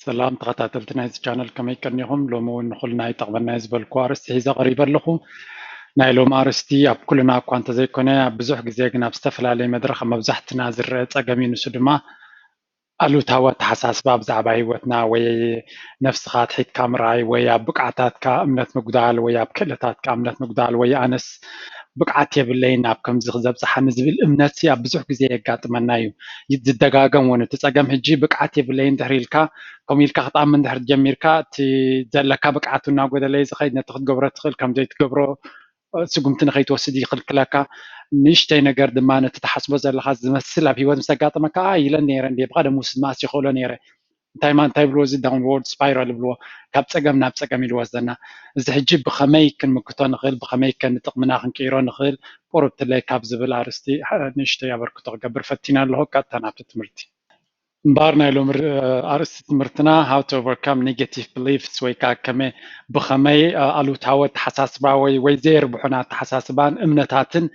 ሰላም ተኸታተልቲ ናይዚ ቻነል፣ ከመይ ቀኒኹም? ሎሚ እውን ንኹልና ይጠቕመና እዩ ዝበልኩ ኣርእስቲ ሒዘ ቀሪበ ኣለኹ። ናይ ሎሚ ኣርእስቲ ኣብ ኩልና እኳ እንተዘይኮነ፣ ኣብ ብዙሕ ግዜ ግን ኣብ ዝተፈላለየ መድረኽ ኣብ መብዛሕትና ዝረአ ጸገም እዩ። ንሱ ድማ ኣሉታዊ ኣተሓሳስባ ብዛዕባ ህይወትና፣ ወይ ነፍስኻ ኣትሒትካ ምርኣይ፣ ወይ ኣብ ብቕዓታትካ እምነት ምጉዳል፣ ወይ ኣብ ክእለታትካ እምነት ምጉዳል፣ ወይ ኣነስ ብቕዓት የብለይን ናብ ከምዚ ክዘብጽሓኒ ዝብል እምነት ኣብ ብዙሕ ግዜ የጋጥመና እዩ። ዝደጋገም እውን እቲ ጸገም ሕጂ ብቕዓት የብለይን ድሕሪ ኢልካ፣ ከምኡ ኢልካ ክትኣምን ድሕሪ ጀሚርካ፣ እቲ ዘለካ ብቕዓት እናጎደለ እዩ ዝኸይድ። ነቲ ክትገብሮ ትኽእል ከም ዘይትገብሮ ስጉምቲ ንኸይትወስድ ይኽልክለካ። ንእሽተይ ነገር ድማ ነቲ ትሓስቦ ዘለኻ ዝመስል ኣብ ህይወት ምስ ኣጋጠመካ፣ "ኣ፣ ኢለ ነይረ እንዴ፣ ብቐደም ውስ ማስ ይኽእሎ ነይረ፣ እንታይ ማ እንታይ ብልዎ፣ እዚ ዳውንዎርድ ስፓይራል ይብልዎ፣ ካብ ጸገም ናብ ጸገም እዩ ዝወስደና። እዚ ሕጂ ብኸመይ ክንምክቶ ንኽእል፣ ብኸመይ ከ ንጥቕምና ክንቅይሮ ንኽእል፣ ቁርብ ትለይ" ካብ ዝብል ኣርእስቲ ንእሽተይ ኣበርክቶ ክገብር ፈቲነ ኣለኹ። ቀጥታ ናብቲ ትምህርቲ። እምበኣር ናይ ሎሚ ር-፣ ኣርእስቲ ትምህርትና how to overcome negative beliefs ወይ ከዓ ከመይ፣ ብኸመይ፣ አ፣ ኣሉታዊ ኣተሓሳስባ ወይ፣ ወይ ዘየርብሑና ኣተሓሳስባን እምነታትን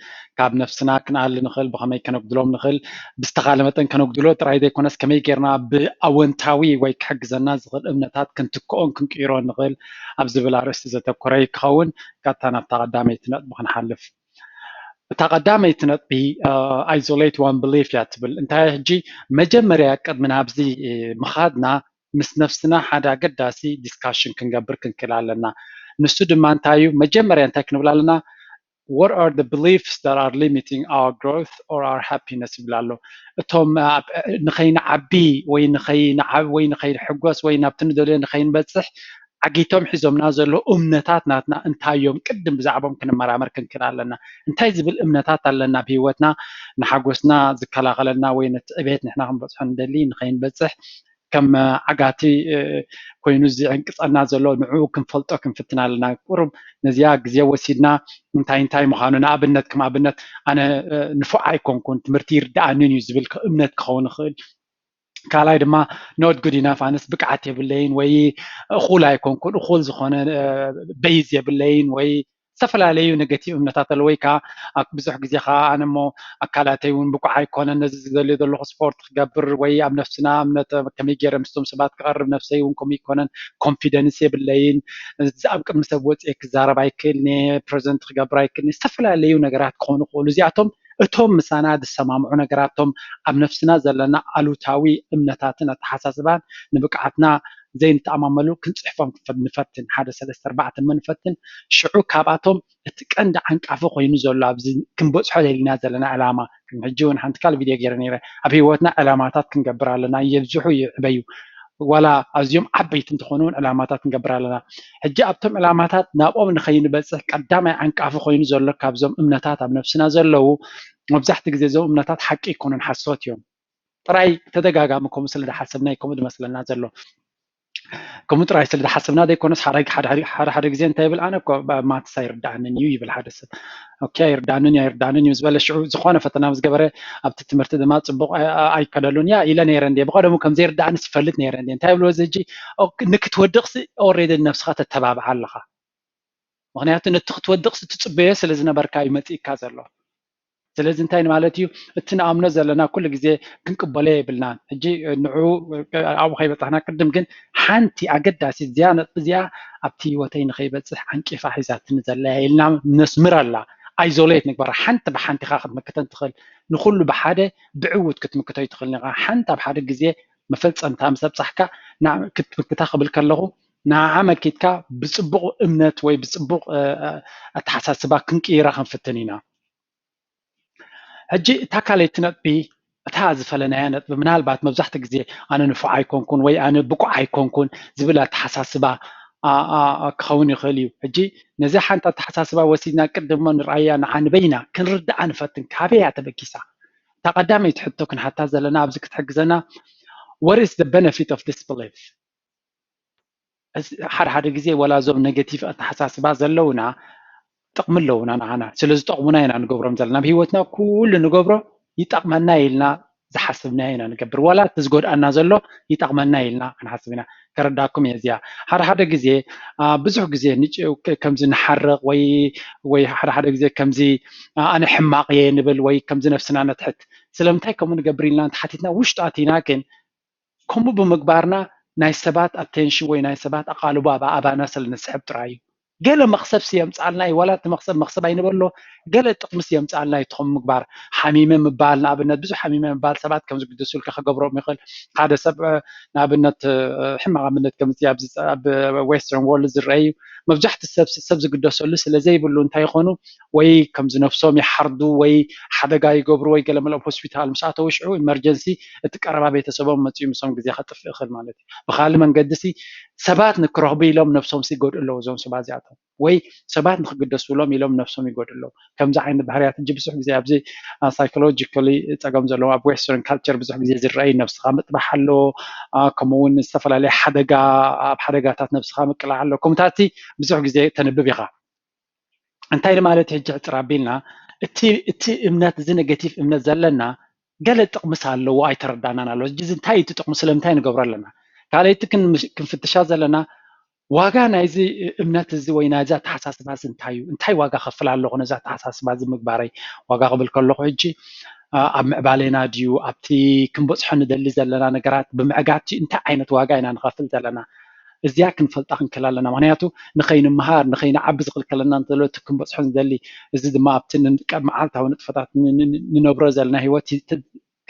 ካብ ነፍስና ክንኣሊ ንኽእል፣ ብኸመይ ከነጉድሎም ንኽእል፣ ብዝተኻለ መጠን ከነጉድሎ ጥራይ ዘይኮነስ ከመይ ጌርና ብኣወንታዊ ወይ ክሕግዘና ዝኽእል እምነታት ክንትክኦን ክንቅይሮን ንኽእል ኣብ ዝብል ኣርእስቲ ዘተኮረ ክኸውን። ቀጥታ ናብታ ቀዳመይቲ ነጥቢ ክንሓልፍ። እታ ቀዳመይቲ ነጥቢ፣ አ፣ isolate one belief እያ ትብል። እንታይ ሕጂ መጀመርያ ቅድሚ ናብዚ፣ እ፣ ምኻድና ምስ ነፍስና ሓደ ኣገዳሲ ዲስካሽን ክንገብር ክንክእል ኣለና። ንሱ ድማ እንታይ እዩ? መጀመርያ እንታይ ክንብል ኣለና? What are the beliefs that are limiting our growth or our happiness ይብል ኣሎ። እቶም ኣብ፣ ንኸይንዓቢ ወይ ንኸይንዓብ ወይ ንኸይንሕጎስ ወይ ናብቲ ንደልዮ ንኸይንበጽሕ ዓጊቶም ሒዞምና ዘለዉ እምነታት ናትና እንታይ እዮም? ቅድም ብዛዕባኦም ክንመራመር ክንክእል ኣለና። እንታይ ዝብል እምነታት ኣለና ኣብ ህይወትና ንሓጎስና ዝከላኸለልና ወይ ነቲ ዕቤት ንሕና ክንበጽሖ ንደሊ ንኸይንበጽሕ ከም ዓጋቲ፣ እ፣ ኮይኑ ዝዕንቅጸና ዘሎ ንዕኡ ክንፈልጦ ክንፍትን ኣለና። ቁሩብ ነዚኣ ግዜ ወሲድና እንታይ እንታይ ምዃኑ፣ ንኣብነት፣ ከም ኣብነት ኣነ፣ እ፣ ንፉዕ ኣይኮንኩን፣ ትምህርቲ ይርድኣንን እዩ ዝብል እምነት ክኸውን ይኽእል። ካልኣይ ድማ not good enough፣ ኣነስ ብቅዓት የብለይን ወይ እኹል ኣይኮንኩን፣ እኹል ዝኾነ፣ እ፣ ቤዝ የብለይን ወይ ዝተፈላለዩ ኔጌቲቭ እምነታት ኣለዉ። ወይ ከዓ ኣብ ብዙሕ ግዜ ከዓ ኣነ እሞ ኣካላተይ እውን ብቁዕ ኣይኮነን ነዚ ዝደልዮ ዘለኹ ስፖርት ክገብር ወይ ኣብ ነፍስና እምነት ከመይ ገይረ ምስቶም ሰባት ክቐርብ፣ ነፍሰይ እውን ከምኡ ይኮነን፣ ኮንፊደንስ የብለይን፣ እዚ ኣብ ቅድሚ ሰብ ወፅየ ክዛረብ ኣይክእልን እየ፣ ፕሬዘንት ክገብር ኣይክእልን እየ፣ ዝተፈላለዩ ነገራት ክኾኑ ይኽእሉ። እዚኣቶም እቶም ምሳና ዝሰማምዑ ነገራት፣ እቶም ኣብ ነፍስና ዘለና ኣሉታዊ እምነታትን ኣተሓሳስባን ንብቅዓትና ዘይንተኣማመሉ ክንፅሕፎም ክንፈ-፣ ንፈትን። ሓደ ሰለስተ ኣርባዕተ እሞ ንፈትን። ሽዑ ካብኣቶም እቲ ቀንዲ ዓንቃፊ ኮይኑ ዘሎ ኣብዚ ክንበፅሖ ደሊና ዘለና ዕላማ፣ ከም ሕጂ እውን ሓንቲ ካልእ ቪድዮ ገይረ ነይረ፣ ኣብ ህይወትና ዕላማታት ክንገብር ኣለና። የብዝሑ ይዕበዩ፣ ዋላ ኣዝዮም ዓበይቲ እንተኾኑ እውን ዕላማታት ክንገብር ኣለና። ሕጂ ኣብቶም ዕላማታት ናብኦም ንኸይንበፅሕ ቀዳማይ ዓንቃፊ ኮይኑ ዘሎ ካብዞም እምነታት ኣብ ነፍስና ዘለዉ፣ መብዛሕትኡ ግዜ እዞም እምነታት ሓቂ ኣይኮኑን፣ ሓሶት እዮም። ጥራይ ተደጋጋሚ ከምኡ ስለ ዝሓሰብና እዩ ከምኡ ዝመስለና ዘሎ። ከምኡ ጥራይ ስለ ዝሓሰብና ዘይኮነስ፣ ሓደ፣ ሓደ፣ ሓደ፣ ሓደ ግዜ እንታይ ይብል፣ ኣነ እኮ ባ-፣ ማትስ ኣይርድኣንን እዩ ይብል ሓደ ሰብ። ኦኬ፣ ኣይርድኣንን እዩ፣ ኣይርድኣንን እዩ ምስ በለ፣ ሽዑ ዝኾነ ፈተና ምስ ገበረ፣ ኣብቲ ትምህርቲ ድማ ጽቡቕ ኣይ-፣ ኣይ-፣ ኣይከደሉን። ያ ኢለ ነይረ እንድየ፣ ብቐደሙ ከም ዘይርድኣንስ ይፈልጥ ነይረ እንድየ። እንታይ ይብሎ እዚ ሕጂ? ኦ፣ ንክትወድቕሲ ኦልሬዲ ነብስኻ ተተባብዓ ኣለኻ። ምኽንያቱ ነቲ ክትወድቕሲ ትጽበዮ ስለ ዝነበርካ እዩ መጺእካ ዘሎ። ስለዚ እንታይ ማለት እዩ? እቲ ንኣምኖ ዘለና ኩሉ ግዜ ክንቅበሎ የብልናን። ሕጂ ንዑ ኣብኡ ከይበጻሕና ቅድም ግን ሓንቲ ኣገዳሲት እዚኣ ነጥቢ እዚኣ ኣብቲ ህይወተይ ንኸይበጽሕ ዓንቂፋ ሒዛትኒ ዘላ እያ ኢልና ነስምረላ። ኣይዞሌት ንግበራ። ሓንቲ ብሓንቲ ኢኻ ክትምክተን ትኽእል። ንኹሉ ብሓደ ብዕዉት ክትምክቶ ኣይትኽእልን ኢኻ። ሓንቲ ኣብ ሓደ ግዜ መፈጸምታ ምስ ኣብጻሕካ ና-፣ ክትምክታ ክብል ከለኹ ንዓዓ መኪትካ ብጽቡቕ እምነት ወይ ብጽቡቕ፣ እ፣ እ፣ ኣተሓሳስባ ክንቅይራ ክንፍትን ኢና። ሕጂ እታ ካልኣይቲ ነጥቢ፣ እታ ዝፈለናያ ነጥቢ፣ ምናልባት መብዛሕትኡ ግዜ ኣነ ንፉዕ ኣይኮንኩን ወይ ኣነ ብቁዕ ኣይኮንኩን ዝብል ኣተሓሳስባ፣ ኣ፣ ኣ፣ ኣ፣ ክኸውን ይኽእል እዩ። ሕጂ ነዚ ሓንቲ ኣተሓሳስባ ወሲድና ቅድሞ ንርኣያ፣ ንዓ ንበይና ክንርድኣ ንፈትን። ካበይ እያ ተበጊሳ? እታ ቀዳመይቲ ሕቶ ክንሓታ ዘለና ኣብዚ ክትሕግዘና፣ what is the benefit of this belief? እዚ ሓደ ሓደ ግዜ ዋላ እዞም ኔጌቲቭ ኣተሓሳስባ ዘለውና ጥቕሚ ኣለውና ንዓና። ስለ ዝጠቕሙና ኢና ንገብሮም ዘለና። ኣብ ህይወትና ኩሉ ንገብሮ ይጠቕመና ኢልና ዝሓስብናዮ ኢና ንገብር። ዋላ እቲ ዝጎድኣና ዘሎ ይጠቕመና ኢልና ክንሓስብ ኢና። ከረዳኩም እየ እዚኣ። ሓደ ሓደ ግዜ፣ አ፣ ብዙሕ ግዜ ንጭ-፣ ከ-፣ ከምዚ ንሓርቕ ወይ፣ ወይ ሓደ ሓደ ግዜ ከምዚ፣ አ፣ ኣነ ሕማቕ እየ ንብል ወይ ከምዚ ነፍስና ነትሕት። ስለምንታይ ከምኡ ንገብር ኢልና እንተሓቲትና ውሽጡ ኣቲና ግን ከምኡ ብምግባርና ናይ ሰባት ኣቴንሽን ወይ ናይ ሰባት ኣቓልቦ ኣብ ኣባና ስለ ንስሕብ ጥራይ እዩ። ገለ መኽሰብ የምፅኣልና እዩ። ዋላ እቲ መኽሰብ መኽሰብ ኣይንበሎ፣ ገለ ጥቕሚ የምፅኣልና እዩ። ትኹም ምግባር፣ ሓሚመ ምባል፣ ንኣብነት ብዙሕ ሓሚመ ምባል ሰባት ከም ዝግደሱልካ ክገብሮም ይኽእል። ሓደ ሰብ ንኣብነት ሕማቕ ኣብነት ከምዚ ኣብ ዌስተርን ወርልድ ዝረአ እዩ። መብዛሕትኡ ሰብ ሰብ ዝግደሰሉ ስለ ዘይብሉ እንታይ ይኾኑ፣ ወይ ከምዚ ነፍሶም ይሓርዱ ወይ ሓደጋ ይገብሩ ወይ ገለ መለ ሆስፒታል ምስ ኣተው ሽዑ ኢመርጀንሲ እቲ ቀረባ ቤተሰቦም መፅኡ ምሶም ግዜ ከጥፍእ ይኽእል ማለት እዩ። ብካልእ መንገዲ ሲ ሰባት ንክረኽቡ ኢሎም ነፍሶም ሲ ይጎድኡ ኣለዉ እዞም ሰባት እዚኣቶም፣ ወይ ሰባት ንክግደሱሎም ኢሎም ነፍሶም ይጎድኡ ኣለዉ። ከምዚ ዓይነት ባህርያት ሕጂ ብዙሕ ግዜ ኣብዚ ሳይኮሎጂካሊ ፀገም ዘለዎም ኣብ ዌስተርን ካልቸር ብዙሕ ግዜ ዝረኣዩ ነብስኻ ምጥባሕ ኣሎ፣ ከምኡ እውን ዝተፈላለየ ሓደጋ ኣብ ሓደጋታት ነብስኻ ምቅላዕ ኣሎ። ከምኡታት ብዙሕ ግዜ ተንብብ ኢኻ። እንታይ ማለት ሕጂ ዕፅር ኣቢልና እቲ እቲ እምነት እዚ ኔጌቲቭ እምነት ዘለና ገለ ጥቕምስ ኣለዎ ኣይተረዳናን ኣሎ። ሕጂ እዚ እንታይ እዩ እቲ ጥቕሙ? ስለምንታይ ንገብሮ ኣለና? ካልኣይቲ ክንፍትሻ ዘለና ዋጋ ናይዚ እምነት እዚ ወይ ናይዚ ኣተሓሳስባ እዚ እንታይ እዩ? እንታይ ዋጋ ከፍል ኣለኹ ነዚ ኣተሓሳስባ እዚ ምግባረይ? ዋጋ ክብል ከለኹ ሕጂ ኣብ ምዕባሌና ድዩ ኣብቲ ክንበፅሖ ንደሊ ዘለና ነገራት ብምዕጋት እንታይ ዓይነት ዋጋ ኢና ንኸፍል ዘለና? እዚኣ ክንፈልጣ ክንክእል ኣለና። ምክንያቱ ንኸይንምሃር ንኸይንዓቢ ዝኽልከለና እንተሎ እቲ ክንበፅሖ ንደሊ፣ እዚ ድማ ኣብቲ መዓልታዊ ንጥፈታት ንነብሮ ዘለና ሂወት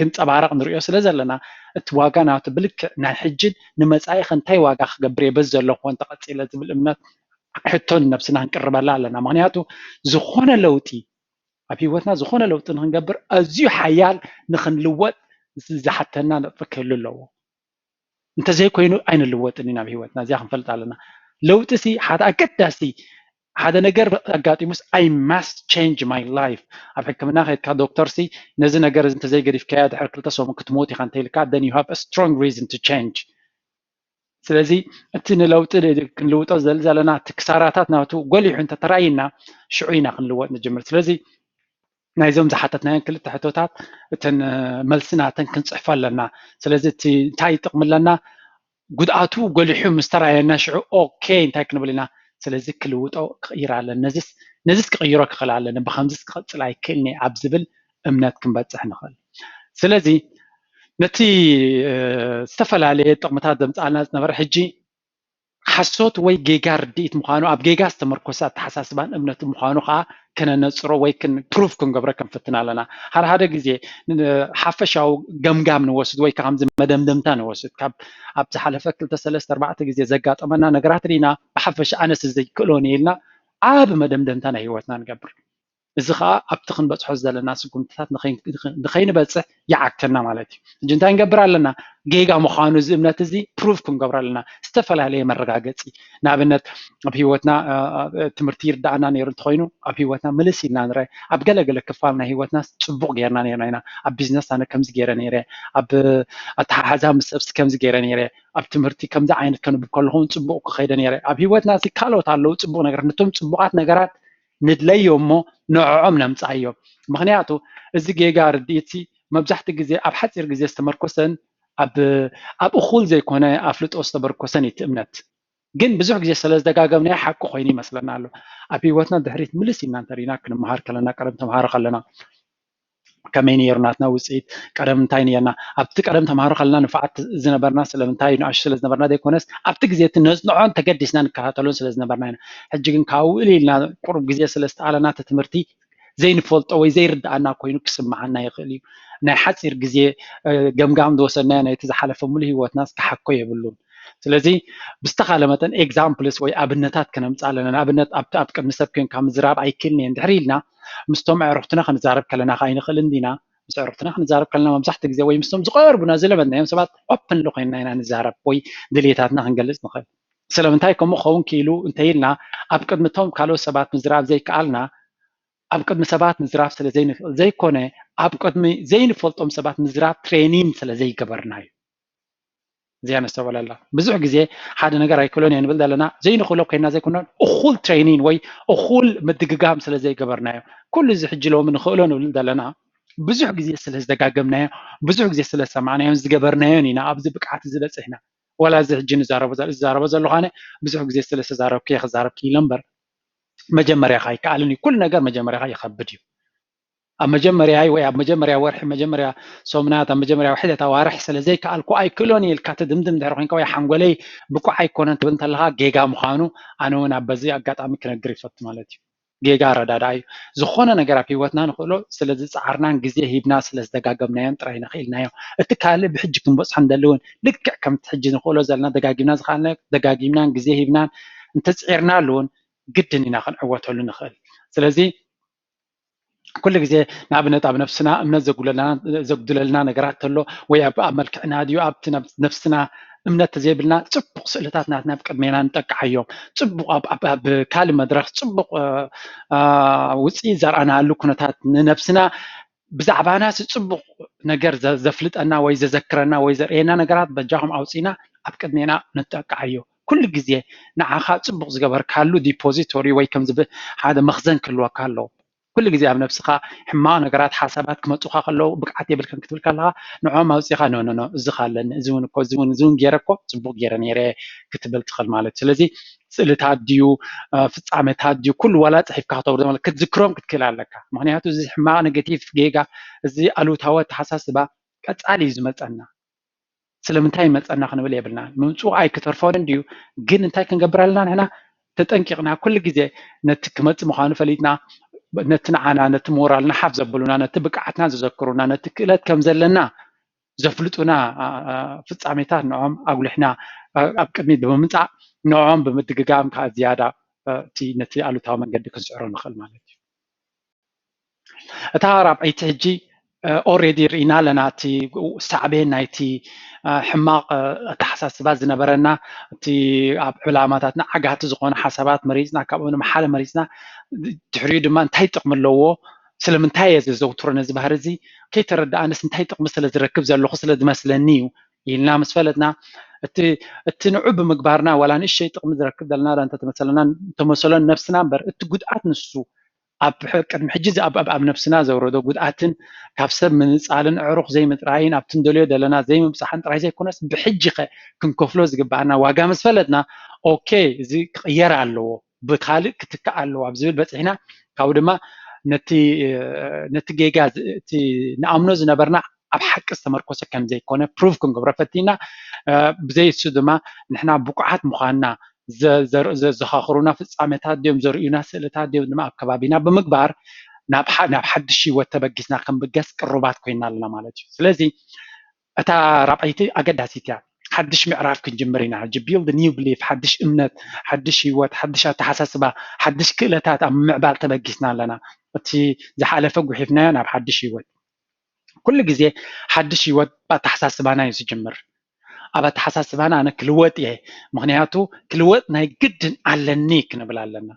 ክንፀባረቕ ንሪኦ ስለ ዘለና እቲ ዋጋ ናቱ ብልክዕ ናይ ሕጅን ንመፃኢ ከ እንታይ ዋጋ ክገብር እየ በዚ ዘለኹ እንተቐፂለ ዝብል እምነት ሕቶ ንነብስና ክንቅርበላ ኣለና። ምክንያቱ ዝኾነ ለውጢ ኣብ ሂወትና ዝኾነ ለውጢ ንክንገብር ኣዝዩ ሓያል ንክንልወጥ ዝሓተና ነጥቢ ክህሉ ኣለዎ። እንተዘይኮይኑ ኣይንልወጥን ኢና ኣብ ሂወትና። እዚኣ ክንፈልጥ ኣለና። ለውጢ ሲ ሓደ ኣገዳሲ ሓደ ነገር ኣጋጢሙስ I must change my life። ኣብ ሕክምና ከድካ ዶክተር ሲ ነዚ ነገር እዚ እንተዘይገዲፍካዮ ድሕሪ ክልተ ሰሙን ክትሞት ኢኻ እንተኢልካ then you have a strong reason to change። ስለዚ እቲ ንለውጢ ክንልውጦ ዘለና እቲ ክሳራታት ናቱ ጎሊሑ እንተተራእይና ሽዑ ኢና ክንልወጥ ንጅምር። ስለዚ ናይዞም ዝሓተትናዮን ክልተ ሕቶታት እተን መልሲ ናተን ክንፅሕፎ ኣለና። ስለዚ እቲ እንታይ ጥቕሚ ኣለና? ጉድኣቱ ጎሊሑ ምስ ተራየና ሽዑ ኦኬ እንታይ ክንብል ኢና? ስለዚ ክልውጦ ክቕይር ኣለኒ፣ ነዚስ ክቕይሮ ክኽእል ኣለኒ፣ ብከምዚስ ክቕፅል ኣይክእልኒ ኣብ ዝብል እምነት ክንበፅሕ ንኽእል። ስለዚ ነቲ ዝተፈላለየ ጥቕምታት ዘምፅኣልና ዝነበረ ሕጂ ሓሶት ወይ ጌጋ ርድኢት ምዃኑ ኣብ ጌጋ ዝተመርኮሰ ኣተሓሳስባን እምነትን ምዃኑ ከዓ ከነነፅሮ ወይ ፕሩፍ ክንገብሮ ክንፍትን ኣለና። ሓደ ሓደ ግዜ ሓፈሻዊ ገምጋም ንወስድ ወይ ከዓ ከምዚ መደምደምታ ንወስድ። ካብ ኣብ ዝሓለፈ ክልተ ሰለስተ ኣርባዕተ ግዜ ዘጋጠመና ነገራት ርኢና ብሓፈሻ ኣነስ ዘይክእሎን ኢልና ዓቢ መደምደምታ ናይ ህይወትና ንገብር። እዚ ከዓ ኣብቲ ክንበፅሖ ዘለና ስጉምትታት ንኸይንበፅሕ ይዓግተና ማለት እዩ። ሕጂ እንታይ ንገብር ኣለና? ጌጋ ምዃኑ እዚ እምነት እዚ ፕሩፍ ክንገብሮ ኣለና። ዝተፈላለየ መረጋገፂ ንኣብነት ኣብ ህይወትና ትምህርቲ ይርዳእና ነይሩ እንተኮይኑ ኣብ ህይወትና ምልስ ኢልና ንርአ። ኣብ ገለገለ ክፋል ናይ ህይወትና ፅቡቅ ጌርና ነርና ኢና። ኣብ ቢዝነስ ኣነ ከምዚ ገይረ ነይረ፣ ኣብ ኣተሓሓዛ ምስ ሰብሲ ከምዚ ገይረ ነይረ፣ ኣብ ትምህርቲ ከምዚ ዓይነት ከንብብ ከለኹ እውን ፅቡቅ ክኸይደ ነይረ። ኣብ ህይወትና ካልኦት ኣለዉ ፅቡቅ ነገራት። ነቶም ፅቡቃት ነገራት ንድለዮ እሞ ንዕዖም ነምፅኣዮም። ምክንያቱ እዚ ጌጋ ርድኢት መብዛሕትኡ ግዜ ኣብ ሓፂር ግዜ ዝተመርኮሰን ኣብ እኹል ዘይኮነ ኣፍልጦ ዝተመርኮሰን እዩ እቲ እምነት። ግን ብዙሕ ግዜ ስለ ዝደጋገምናዮ ሓቂ ኮይኑ ይመስለና ኣሎ። ኣብ ህይወትና ድሕሪት ምልስ ኢልና እንተሪና ክንመሃር ከለና ቀደም ተምሃሮ ከለና ከመይ ነይሩ ናትና ውፅኢት ቀደም እንታይ ነርና ኣብቲ ቀደም ተምሃሮ ከለና ንፋዓት ዝነበርና ስለምንታይ ንኣሽ ስለ ዝነበርና ዘይኮነስ ኣብቲ ግዜ እቲ ነፅንዖን ተገዲስና ንከታተሎን ስለ ዝነበርና ኢና። ሕጂ ግን ካብኡ ኢልና ቁሩብ ግዜ ስለ ዝተኣለና እቲ ትምህርቲ ዘይንፈልጦ ወይ ዘይርድኣና ኮይኑ ክስምዓና ይኽእል እዩ። ናይ ሓፂር ግዜ ገምጋም ዝወሰድናዮ ናይቲ ዝሓለፈ ሙሉ ህይወትናስ ክሓኮ የብሉን። ስለዚ ብዝተኻለ መጠን ኤግዛምፕልስ ወይ ኣብነታት ከነምፅእ ኣለና። ንኣብነት ኣብቲ ኣብ ቅድሚ ሰብ ኮንካ ምዝራብ ኣይክእልን እየ እንድሕር ኢልና ምስቶም ኣዕሩኽትና ክንዛረብ ከለና ከ ኣይንኽእልን ዲና? ምስ ኣዕሩኽትና ክንዛረብ ከለና መብዛሕትኡ ግዜ ወይ ምስቶም ዝቐርቡና ዝለመድናዮም ሰባት ኦፕንሊ ኮይንና ኢና ንዛረብ ወይ ድልየታትና ክንገልፅ ንኽእል። ስለምንታይ ከምኡ ክኸውን ክኢሉ እንተኢልና ኣብ ቅድሚ እቶም ካልኦት ሰባት ምዝራብ ዘይከኣልና ኣብ ቅድሚ ሰባት ምዝራብ ስለ ዘይንኽእል ዘይኮነ ኣብ ቅድሚ ዘይንፈልጦም ሰባት ምዝራብ ትሬኒን ስለ ዘይገበርና እዩ። እዚኣ ነስተውዕለላ። ብዙሕ ግዜ ሓደ ነገር ኣይክእሎን እየ ንብል ዘለና ዘይንኽእሎ ኮይና ዘይኮነ እኹል ትሬኒን ወይ እኹል ምድግጋም ስለ ዘይገበርናዮ። ኩሉ እዚ ሕጂ ሎሚ ንኽእሎ ንብል ዘለና ብዙሕ ግዜ ስለ ዝደጋገምናዮ፣ ብዙሕ ግዜ ስለ ዝሰማዕናዮን ዝገበርናዮን ኢና ኣብዚ ብቅዓት እዚ በፂሕና። ዋላ እዚ ሕጂ ንዛረቦ ዘ- ዝዛረቦ ዘለኹ ኣነ ብዙሕ ግዜ ስለ ዝተዛረብኩ እየ ክዛረብ ክኢለ እምበር መጀመርያኻ ኣይከኣልን እዩ። ኩሉ ነገር መጀመርያኻ ይኸብድ እዩ። ኣብ መጀመርያይ ወይ ኣብ መጀመርያ ወርሒ፣ መጀመርያ ሰሙናት፣ ኣብ መጀመርያ ውሕደት ኣዋርሕ ስለ ዘይከኣልኩ ኣይክእሎን እየ ኢልካ ትድምድም ድሕሪ ኮንካ፣ ወይ ሓንጎለይ ብቁዕ ኣይኮነን ትብል እንተለኻ፣ ጌጋ ምዃኑ ኣነ እውን ኣብ በዚ ኣጋጣሚ ክነግር ይፈቱ ማለት እዩ። ጌጋ ኣረዳድኣ እዩ። ዝኾነ ነገር ኣብ ህይወትና ንኽእሎ ስለ ዝፀዓርናን ግዜ ሂብና ስለ ዝደጋገምናዮን ጥራይ ንኽእልናዮ። እቲ ካልእ ብሕጂ ክንበፅሖ እንደሊ እውን ልክዕ ከምቲ ሕጂ ንኽእሎ ዘለና ደጋጊምና ዝኸኣልናዮ ደጋጊምናን ግዜ ሂብናን እንተፅዒርናሉ እውን ግድን ኢና ክንዕወተሉ ንኽእል። ስለዚ ኩሉ ግዜ ንኣብነት ኣብ ነፍስና እምነት ዘጉለልና ዘጉድለልና ነገራት ተሎ ወይ ኣብ ኣብ መልክዕና ድዩ ኣብቲ ነብ- ነፍስና እምነት ተዘይብልና ፅቡቕ ስእልታት ናትና ኣብ ቅድሜና ንጠቅዓዮም። ፅቡቕ ኣብ- ኣብ- ኣብ ካልእ መድረኽ ፅቡቕ እ፣ እ፣ ውፅኢት ዘርኣናሉ ኩነታት ንነብስና ብዛዕባና ሲ ፅቡቕ ነገር ዘ- ዘፍልጠና ወይ ዘዘክረና ወይ ዘርእየና ነገራት በጃኹም ኣውፂና ኣብ ቅድሜና ንጠቅዓዮ። ኩሉ ግዜ ንዓኻ ፅቡቕ ዝገበርካሉ ዲፖዚቶሪ ወይ ከም ዝብ ሓደ መኽዘን ክህልወካ ኣለዎ። ኩሉ ግዜ ኣብ ነብስኻ ሕማቕ ነገራት ሓሳባት ክመፁኻ ከለዉ ብቅዓት የብልከን ክትብል ከለኻ ንዖም ኣውፂኻ ኖ ኖ ኖ እዚ ካለኒ እዚ እውን እኮ እዚ እውን እዚ እውን ገይረ እኮ ፅቡቕ ገይረ ነይረ ክትብል ትኽእል ማለት እዩ። ስለዚ ስእልታት ድዩ እ፣ ፍፃመታት ድዩ ኩሉ ዋላ ፅሒፍካ ክተውርዶ ማለት ክትዝክሮም ክትክእል ኣለካ። ምክንያቱ እዚ ሕማቕ ኔጌቲቭ ጌጋ እዚ ኣሉታዊ ኣተሓሳስባ ቀፃሊ እዩ ዝመፀና። ስለምንታይ ይመፀና ክንብል የብልናን። ምምፅኡ ኣይክተርፎን እንድዩ፣ ግን እንታይ ክንገብር ኣለና ንሕና? ተጠንቂቕና ኩሉ ግዜ ነቲ ክመፅእ ምዃኑ ፈሊጥና ነቲ ንዓና ነቲ ሞራልና ሓፍ ዘብሉና ነቲ ብቅዓትና ዘዘክሩና ነቲ ክእለት ከም ዘለና ዘፍልጡና ኣ- ኣ- ፍጻሜታት ንዖም ኣጉሊሕና ኣ- ኣብ ቅድሚት ብምምፃእ ንዖም ብምድግጋም ከዓ ዝያዳ እ፣ እቲ ነቲ ኣሉታዊ መንገዲ ክንስዕሮ ንኽእል ማለት እዩ። እታ ራብዐይቲ ሕጂ ኦሬዲ ርኢና ኣለና እቲ ሳዕቤን ናይቲ እ፣ ሕማቕ እ፣ ኣተሓሳስባ ዝነበረና እቲ ኣብ ዕላማታትና ዓጋቲ ዝኾነ ሓሳባት መሪፅና ካብኡ ንመሓለ መሪፅና ድሕሪኡ ድማ እንታይ ጥቕሚ ኣለዎ ስለምንታይ እየ ዘዘውትሮ ነዚ ባህሪ እዚ ከይተረዳኣንስ እንታይ ጥቕሚ ስለ ዝረክብ ዘለኹ ስለ ዝመስለኒ እዩ ኢልና ምስ ፈለጥና እቲ እቲ ንዑ ብምግባርና ዋላ ንእሸይ ጥቕሚ ዝረክብ ዘለና ዶ እንተተመሰለና እንተመሰሎን ነብስና እምበር እቲ ጉድኣት ንሱ ኣብ ሕ- ቅድሚ ሕጂ ዝኣብ ኣብ ኣብ ነብስና ዘውረዶ ጉድኣትን ካብ ሰብ ምንጻልን ኣዕሩኽ ዘይምጥራይን ኣብቲ ንደልዮ ዘለና ዘይምብጻሕን ጥራይ ዘይኮነስ ብሕጂ ኸ ክንከፍሎ ዝግባኣና ዋጋ ምስ ፈለጥና ኦኬ እዚ ክቕየር ኣለዎ ብካልእ ክትካእ ኣለዎ ኣብ ዝብል በፂሕና ካብኡ ድማ ነቲ ነቲ ጌጋ እቲ ንኣምኖ ዝነበርና ኣብ ሓቂ ዝተመርኮሰ ከም ዘይኮነ ፕሩቭ ክንገብሮ ፈቲና ብዘይ እሱ ድማ ንሕና ብቁዓት ምዃንና ዘዘኻኽሩና ፍፃመታት ድዮም ዘርእዩና ስእልታት ድዮም ድማ ኣብ ከባቢና ብምግባር ናብ ሓድሽ ህይወት ተበጊስና ክንብገስ ቅሩባት ኮይና ኣለና ማለት እዩ። ስለዚ እታ ራብዐይቲ ኣገዳሲት እያ። ሓድሽ ምዕራፍ ክንጅምር ኢና ሕጂ build new belief ሓድሽ እምነት ሓድሽ ህይወት ሓድሽ ኣተሓሳስባ ሓድሽ ክእለታት ኣብ ምምዕባል ተበጊስና ኣለና። እቲ ዝሓለፈ ጉሒፍናዮ ናብ ሓድሽ ህይወት ኩሉ ግዜ ሓድሽ ህይወት ብኣተሓሳስባና እዩ ዝጅምር። ኣብ ኣተሓሳስባና ኣነ ክልወጥ እየ ምክንያቱ ክልወጥ ናይ ግድን ኣለኒ ክንብል ኣለና።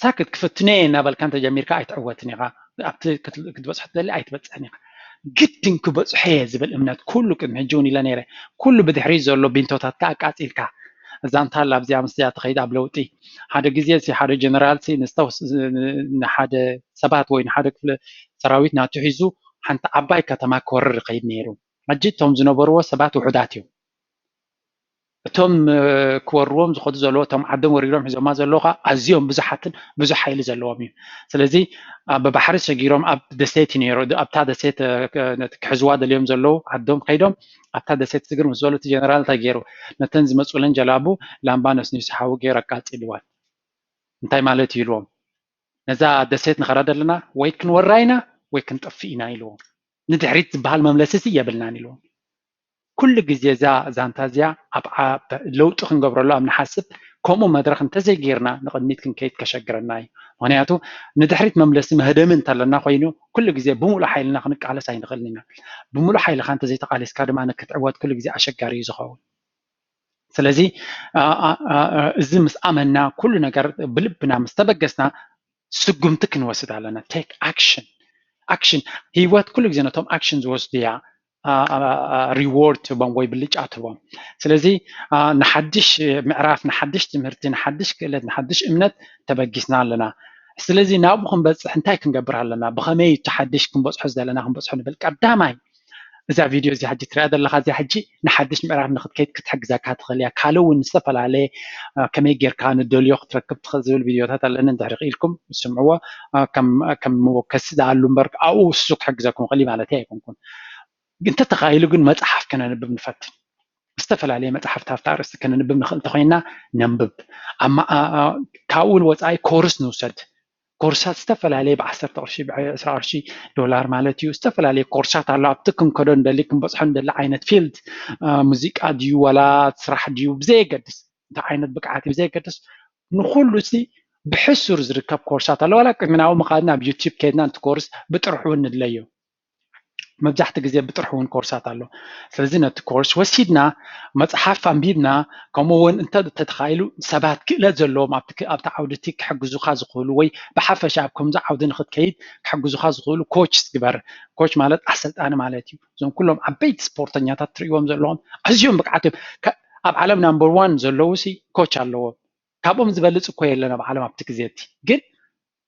ሳክት ክፍትኖ እየ እናበልካ እንተጀሚርካ ኣይትዕወትን ኢኻ። ኣብቲ ክትበፅሖ ትደሊ ኣይትበፅሕን ኢኻ። ግድን ክበፅሖ እየ ዝብል እምነት ኩሉ ቅድሚ ሕጂ እውን ኢለ ነይረ። ኩሉ ብድሕሪት ዘሎ ቢንቶታትካ ኣቃፂልካ እዛ እንታላ ኣብዚኣ ምስያ ትኸይድ ኣብ ለውጢ ሓደ ግዜ ሲ ሓደ ጀነራል ሲ ንዝተወስ ንሓደ ሰባት ወይ ንሓደ ክፍለ ሰራዊት ናቱ ሒዙ ሓንቲ ዓባይ ከተማ ክወርር ይኸይድ ነይሩ። ሕጂ እቶም ዝነበርዎ ሰባት ውሑዳት እዮም። እቶም ክወርዎም ዝኸዱ ዘለዉ እቶም ዓዶም ወሪሮም ሒዞማ ዘለዉ ከዓ ኣዝዮም ብዙሓትን ብዙሕ ሓይሊ ዘለዎም እዩ። ስለዚ ብባሕሪ ሰጊሮም ኣብ ደሴት እዩ ነይሩ ኣብታ ደሴት ክሕዝዋ ደልዮም ዘለዉ ዓዶም ከይዶም ኣብታ ደሴት ስግር ምስ ዝበሉ እቲ ጀነራል እንታይ ገይሩ ነተን ዝመፁለን ጀላቡ ላምባ ነስኒሱ ሓዊ ገይሩ ኣቃፂልዋን እንታይ ማለት እዩ ኢልዎም ነዛ ደሴት ንኸዳ ዘለና ወይ ክንወራ ኢና ወይ ክንጠፍእ ኢና ኢልዎም። ንድሕሪት ዝበሃል መምለሲሲ የብልናን ኢልዎም። ኩሉ ግዜ እዛ ዛንታ እዚኣ ኣብ ለውጢ ክንገብረሉ ኣብ ንሓስብ ከምኡ መድረኽ እንተዘይጌርና ንቕድሚት ክንከይድ ከሸግረና እዩ። ምክንያቱ ንድሕሪት መምለሲ መህደሚ እንተለና ኮይኑ ኩሉ ግዜ ብምሉእ ሓይልና ክንቃለስ ኣይንኽእልን ኢና። ብምሉእ ሓይልኻ እንተዘይተቓሊስካ ድማ ንክትዕወት ኩሉ ግዜ ኣሸጋሪ እዩ ዝኸውን። ስለዚ እዚ ምስ ኣመና ኩሉ ነገር ብልብና ምስ ተበገስና ስጉምቲ ክንወስድ ኣለና። ቴክ ኣክሽን ኣክሽን ህይወት ኩሉ ግዜ ነቶም ኣክሽን ዝወስዱ እያ ሪዎርድ ትህቦም ወይ ብልጫ ትህቦም። ስለዚ ንሓድሽ ምዕራፍ ንሓድሽ ትምህርቲ ንሓድሽ ክእለት ንሓድሽ እምነት ተበጊስና ኣለና። ስለዚ ናብኡ ክንበፅሕ እንታይ ክንገብር ኣለና? ብኸመይ እቲ ሓድሽ ክንበፅሖ ዘለና ክንበፅሖ ንብል? ቀዳማይ እዛ ቪድዮ እዚኣ ሕጂ ትሪኣ ዘለኻ እዚኣ ሕጂ ንሓድሽ ምዕራፍ ንክትከይድ ክትሕግዘካ ትኽእል እያ። ካልእ እውን ዝተፈላለየ ከመይ ጌርካ ንደልዮ ክትረክብ ትኽእል ዝብል ቪድዮታት ኣለኒ። እንድሕር ክኢልኩም ስምዕዎ። ከም መወከሲ ዝኣሉ እምበር ኣብኡ እሱ ክሕግዘኩም ይኽእል ማለት ኣይኮንኩን። እንተተኻኢሉ ግን መፅሓፍ ከነንብብ ንፈትን። ዝተፈላለየ መፅሓፍቲ ኣብቲ ኣርእስቲ ከነንብብ ንኽእል እንተኮይና ነንብብ። ካብኡ ወፃኢ ኮርስ ንውሰድ። ኮርሳት ዝተፈላለየ ብ ዓሰርተ ቅርሺ፣ ብ ዕስራ ቅርሺ ዶላር ማለት እዩ። ዝተፈላለየ ኮርሳት ኣሎ። ኣብቲ ክንከዶ ንደሊ ክንበፅሖ ንደሊ ዓይነት ፊልድ፣ ሙዚቃ ድዩ ዋላ ስራሕ ድዩ ብዘየገድስ፣ እንታይ ዓይነት ብቅዓት እዩ ብዘየገድስ፣ ንኩሉ ሲ ብሕሱር ዝርከብ ኮርሳት ኣሎ። ዋላ ቅድሚ ናብኡ ምኻድና ኣብ ዩቲዩብ ከይድና ነቲ ኮርስ ብጥርሑ እውን ንድለዮ። መብዛሕቲ ግዜ ብጥርሑ እውን ኮርሳት ኣሎ። ስለዚ ነቲ ኮርስ ወሲድና መፅሓፍ ኣንቢብና ከምኡ እውን እንተ ተተኻኢሉ ሰባት ክእለት ዘለዎም ኣብቲ ዓውድቲ ክሕግዙኻ ዝኽእሉ ወይ ብሓፈሻ ኣብ ከምዚ ዓውዲ ንክትከይድ ክሕግዙኻ ዝኽእሉ ኮች ግበር። ኮች ማለት ኣሰልጣኒ ማለት እዩ። እዞም ኩሎም ዓበይቲ ስፖርተኛታት ትርእዎም ዘለዎም ኣዝዮም ብቅዓት እዮም። ኣብ ዓለም ናምበር ዋን ዘለዉ ሲ ኮች ኣለዎም። ካብኦም ዝበልፅ እኮ የለን ኣብ ዓለም ኣብቲ ግዜ እቲ ግን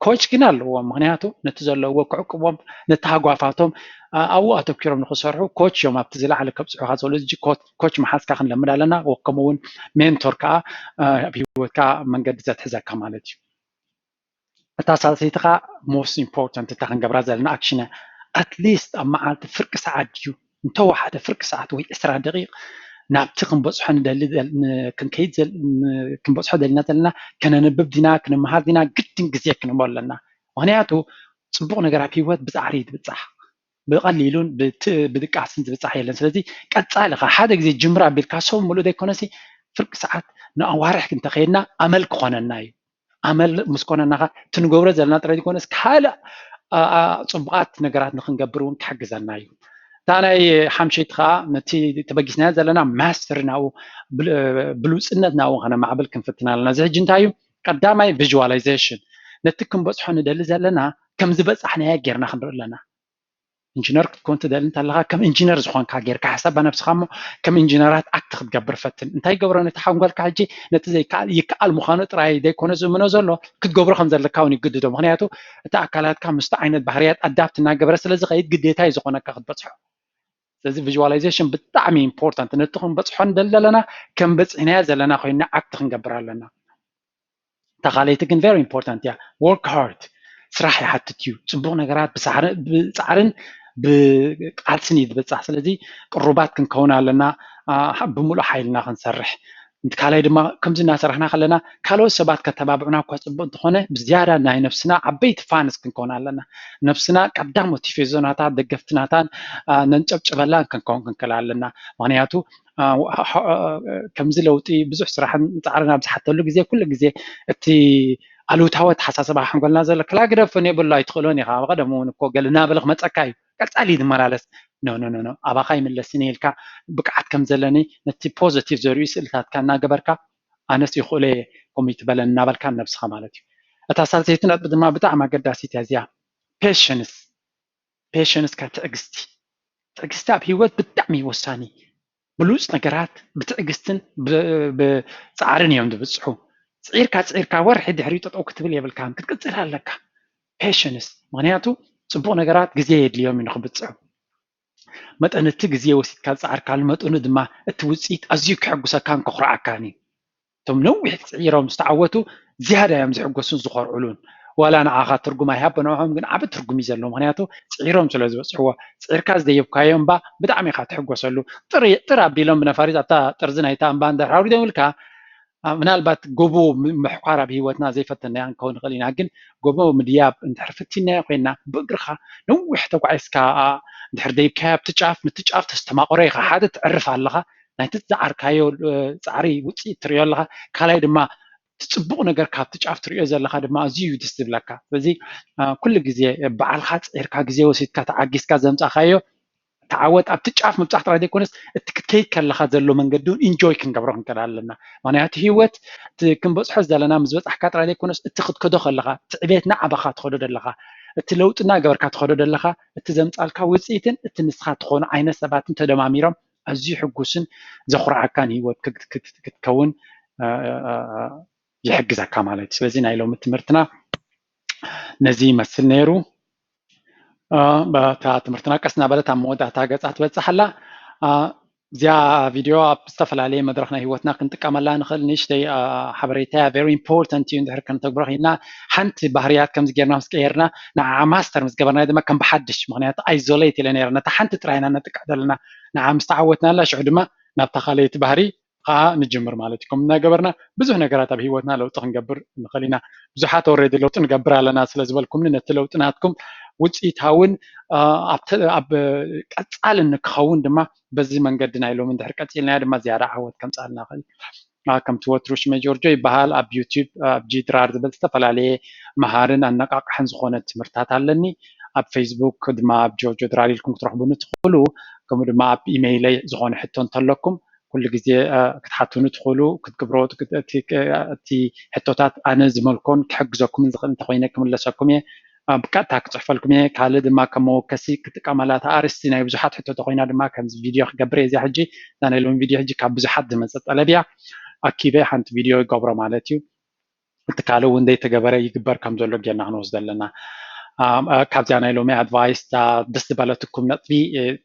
ኮች ግን ኣለዎም። ምክንያቱ ነቲ ዘለውዎ ክዕቅቦም ነቲ ሃጓፋቶም ኣብኡ ኣተኪሮም ንክሰርሑ ኮች እዮም ኣብቲ ዝለዓለ ከብፅሑካ ዝኽእሉ። እዚ ኮች መሓዝካ ክንለምድ ኣለና። ከምኡ እውን ሜንቶር ከዓ ኣብ ሂወትካ መንገዲ ዘትሕዘካ ማለት እዩ። እታ ሳልሰይቲ ከዓ most important እታ ክንገብራ ዘለና ኣክሽን ኣትሊስት ኣብ መዓልቲ ፍርቂ ሰዓት ድዩ እንተወሓደ ፍርቂ ሰዓት ወይ ዕስራ ደቂቕ ናብቲ ክንበፅሖ ንደሊ ክንከይድ ክንበፅሖ ደሊና ዘለና ከነንብብ ዲና ክንመሃር ዲና ግድን ግዜ ክንቦ ኣለና። ምክንያቱ ፅቡቕ ነገር ኣብ ሂወት ብፃዕሪ እዩ ዝብፃሕ። ብቐሊሉን ብድቃስን ዝብፃሕ የለን። ስለዚ ቀፃሊ ካ ሓደ ግዜ ጅምር ኣቢልካ ሰብ ምሉእ ዘይኮነሲ ፍርቂ ሰዓት ንኣዋርሕ እንተኸይድና ኣመል ክኾነና እዩ። ኣመል ምስ ኮነና ካ ትንገብሮ ዘለና ጥራይ ዘይኮነስ ካልእ ፅቡቓት ነገራት ንክንገብር እውን ክሕግዘና እዩ። እታ ናይ ሓምሸይቲ ከዓ ነቲ ተበጊስናዮ ዘለና ማስተሪ ናብኡ ብሉፅነት ናብኡ ከነማዕብል ክንፍትን ኣለና። እዚ ሕጂ እንታይ እዩ? ቀዳማይ ቪዥዋላይዜሽን ነቲ ክንበፅሖ ንደሊ ዘለና ከም ዝበፃሕናዮ ጌርና ክንርኢ ኣለና። ኢንጂነር ክትኮን ትደሊ እንተለካ ከም ኢንጂነር ዝኾንካ ጌርካ ሕሰባ ነብስኻ እሞ ከም ኢንጂነራት ኣክት ክትገብር ፈትን። እንታይ ገብሮ ነቲ ሓንጎልካ ሕጂ ነቲ ዘይከኣል ይከኣል ምዃኑ ጥራይ ዘይኮነ ዝእምኖ ዘሎ ክትገብሮ ከም ዘለካ እውን ይግድዶ። ምክንያቱ እቲ ኣካላትካ ምስቲ ዓይነት ባህርያት ኣዳፕት እናገበረ ስለ ዝኸይድ ግዴታ እዩ ዝኾነካ ክትበፅሖ። ስለዚ ቪዥዋላይዜሽን ብጣዕሚ ኢምፖርታንት ነቲ ክንበፅሖ ንደሊ ዘለና ከም በፂሕናዮ ዘለና ኮይና ኣክት ክንገብር ኣለና። እታ ካልኣይቲ ግን ቨሪ ኢምፖርታንት እያ። ወርክ ሃርድ ስራሕ ይሓትት እዩ። ፅቡቅ ነገራት ብፃዕርን ብቃልስን እዩ ዝበፃሕ። ስለዚ ቅሩባት ክንከውን ኣለና። ብምሉእ ሓይልና ክንሰርሕ። ካልኣይ ድማ ከምዚ እናሰራሕና ከለና ካልኦት ሰባት ከተባብዑና እኳ ፅቡቅ እንተኾነ ብዝያዳ ናይ ነብስና ዓበይቲ ፋንስ ክንከውን ኣለና። ነብስና ቀዳሞት ቲፌዞናታ ደገፍትናታን ነንጨብጭበላን ክንከውን ክንክእል ኣለና። ምክንያቱ ከምዚ ለውጢ ብዙሕ ስራሕን ፃዕርን ኣብ ዝሓተሉ ግዜ ኩሉ ግዜ እቲ ኣሉታዊ ኣተሓሳስባ ሓንጎልና ዘሎ ክላ ግደፎ የብሉ ኣይትኽእሎን ኢኻ። ኣብ ቀደም እውን እኮ ገለ እናበለ ክመፀካ እዩ። ቀፃሊ ዝመላለስ ኖ ኖ ኖ ኣባኻ ይምለስኒ ኢልካ ብቅዓት ከም ዘለኒ ነቲ ፖዘቲቭ ዘርእዩ ስእልታትካ እናገበርካ ኣነስ ይኽእሎ እየ ከምኡ ይትበለን እናበልካ ነብስኻ ማለት እዩ። እታ ሳልሰይቲ ነጥቢ ድማ ብጣዕሚ ኣገዳሲት እያ እዚኣ ፔሽንስ ፔሽንስ ካ ትዕግስቲ ትዕግስቲ ኣብ ሂወት ብጣዕሚ ወሳኒ። ብሉፅ ነገራት ብትዕግስትን ብፃዕርን እዮም ዝብፅሑ። ፅዒርካ ፅዒርካ ወርሒ ድሕሪ ጠጠው ክትብል የብልካን ክትቅፅል ኣለካ። ፔሽንስ ምክንያቱ ፅቡቅ ነገራት ግዜ የድልዮም እዩ ንክብፅሑ። መጠን እቲ ግዜ ወሲድካ ዝፃዕርካሉ መጠኑ ድማ እቲ ውፅኢት ኣዝዩ ክሕጉሰካን ከኩርዓካን እዩ። እቶም ነዊሕ ፅዒሮም ዝተዓወቱ ዝያዳ እዮም ዝሕጎሱን ዝኮርዕሉን። ዋላ ንዓኻ ትርጉም ኣይሃቦ ንዕኦም ግን ዓቢ ትርጉም እዩ ዘለዎ ምክንያቱ ፅዒሮም ስለ ዝበፅሕዎ። ፅዒርካ ዝደየብካዮ እምባ ብጣዕሚ ኢኻ ትሕጎሰሉ። ጥር ኣቢሎም ብነፋሪት ኣብታ ጥርዚ ናይታ እምባ እንድሕር ኣውሪዶምልካ ምናልባት ጎቦ ምሕኳር ኣብ ሂወትና ዘይፈተናያ ክንከውን ንኽእል ኢና ግን ጎቦ ምድያብ እንድሕር ፈቲናዮ ኮይንና ብእግርኻ ነዊሕ ተጓዒዝካ እንድሕር ደይብካዮ ኣብቲ ጫፍ ንቲ ጫፍ ተስተማቕሮ ኢኻ ሓደ ትዕርፍ ኣለኻ ናይቲ ዝፀዓርካዮ ፃዕሪ ውፅኢት ትሪኦ ኣለኻ። ካልኣይ ድማ እቲ ፅቡቕ ነገር ካብቲ ጫፍ ትሪኦ ዘለኻ ድማ ኣዝዩ እዩ ደስ ዝብለካ። ስለዚ ኩሉ ግዜ ባዕልኻ ፅዒርካ ግዜ ወሲድካ ተዓጊስካ ዘምፃእካዮ ተዓወት ኣብቲ ጫፍ ምብፃሕ ጥራይ ዘይኮነስ እቲ ክትከይድ ከለኻ ዘሎ መንገዲ እውን ኢንጆይ ክንገብሮ ክንክእል ኣለና። ምክንያቱ ሂወት ክንበፅሖ ዘለና ምስ በፃሕካ ጥራይ ዘይኮነስ እቲ ክትከዶ ከለኻ እቲ ዕቤት ንዓባኻ ትኸዶ ደለኻ እቲ ለውጢ እናገበርካ ትኸዶ ደለኻ እቲ ዘምፃልካ ውፅኢትን እቲ ንስኻ ትኾኑ ዓይነት ሰባትን ተደማሚሮም ኣዝዩ ሕጉስን ዘኹርዓካን ሂወት ክትከውን ይሕግዘካ ማለት እዩ። ስለዚ ናይ ሎሚ ትምህርትና ነዚ ይመስል ነይሩ። በታ ትምህርትና ቀስ እናበለት ኣብ መወዳእታ ገፃ ትበፅሕ ኣላ። እዚኣ ቪድዮ ኣብ ዝተፈላለየ መድረኽ ናይ ህይወትና ክንጥቀመላ ንኽእል ንእሽተይ ሓበሬታ እያ። Very important እዩ። እንድሕር ከነተግብሮ ኽኢልና ሓንቲ ባህርያት ከምዚ ጌርና ምስ ቀየርና ንዓ ማስተር ምስ ገበርና ድማ ከም ብሓድሽ፣ ምኽንያቱ isolate ኢለ ነይረ፣ ነታ ሓንቲ ጥራይ ኢና ነጥቅዕ ዘለና። ንዓ ምስ ተዓወትናላ ሽዑ ድማ ናብታ ካልኣይቲ ባህሪ ከዓ ንጅምር ማለት እዩ። ከም እናገበርና ብዙሕ ነገራት ኣብ ህይወትና ለውጢ ክንገብር ንኽእል ኢና። ብዙሓት already ለውጢ ንገብር ኣለና ስለ ዝበልኩምኒ ነቲ ለውጢ ናትኩም ውፅኢታውን ኣብ ቀፃሊ ንክኸውን ድማ በዚ መንገዲ ናይ ሎሚ እንድሕር ቀፂልናዮ ድማ ዝያዳ ዓወት ከምፃልና ይኽእል። ከምቲ ወትሩ ሽመ ጆርጆ ይበሃል። ኣብ ዩቲዩብ ኣብ ጂ ድራር ዝብል ዝተፈላለየ መሃርን ኣነቃቃሕን ዝኾነ ትምህርታት ኣለኒ። ኣብ ፌስቡክ ድማ ኣብ ጆርጆ ድራር ኢልኩም ክትረኽቡኒ ትኽእሉ። ከምኡ ድማ ኣብ ኢሜይለይ ዝኾነ ሕቶ እንተለኩም ኩሉ ግዜ ክትሓቱኒ ትኽእሉ። ክትግብሮ እቲ ሕቶታት ኣነ ዝመልኮን ክሕግዘኩምን ዝኽእል እንተኮይነ ክምለሰኩም እየ። ብቀጥታ ክፅሕፈልኩም እየ። ካልእ ድማ ከም መወከሲ ክጥቀመላ እታ ኣርእስቲ ናይ ብዙሓት ሕቶ ተኮይና ድማ ከምዚ ቪድዮ ክገብር እየ። እዚኣ ሕጂ እዛ ናይ ሎሚ ቪድዮ ሕጂ ካብ ብዙሓት ዝመፀ ጠለብ እያ። ኣኪበ ሓንቲ ቪድዮ ይገብሮ ማለት እዩ። እቲ ካልእ እውን ዘይተገበረ ይግበር ከም ዘሎ ጌርና ክንወስዶ ኣለና። ካብዚኣ ናይ ሎሚ ኣድቫይስ ደስ ዝበለትኩም ነጥቢ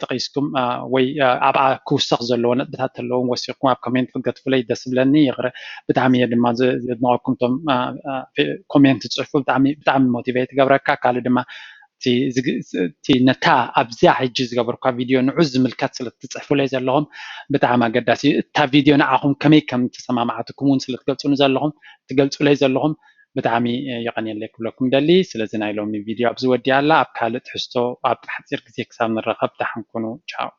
ጠቂስኩም ወይ ኣብኣ ክውሰኽ ዘለዎ ነጥብታት ተለዎም ወሲኽኩም ኣብ ኮሜንት ክትገትፉለይ ደስ ብለኒ። ይቕረ ብጣዕሚ እየ ድማ ዘድንቐኩም። እቶም ኮሜንት ትፅሕፉ ብጣዕሚ ሞቲቬት ትገብረካ። ካልእ ድማ እቲ ነታ ኣብዚኣ ሕጂ ዝገበርኳ ቪድዮ ንዑ ዝምልከት ስለ ትፅሕፉለይ ዘለኹም ብጣዕሚ ኣገዳሲ እዩ። እታ ቪድዮ ንዓኹም ከመይ ከም ተሰማማዕትኩም እውን ስለ ትገልፁኒ ዘለኹም ትገልፁለይ ዘለኹም ብጣዕሚ የቐንየለይ ክብለኩም ደሊ። ስለዚ ናይ ሎሚ ቪድዮ ኣብዚ ወዲኣ ኣላ። ኣብ ካልእ ትሕዝቶ ኣብ ሓፂር ግዜ ክሳብ ንራኸብ ደሓን ኩኑ። ቻው።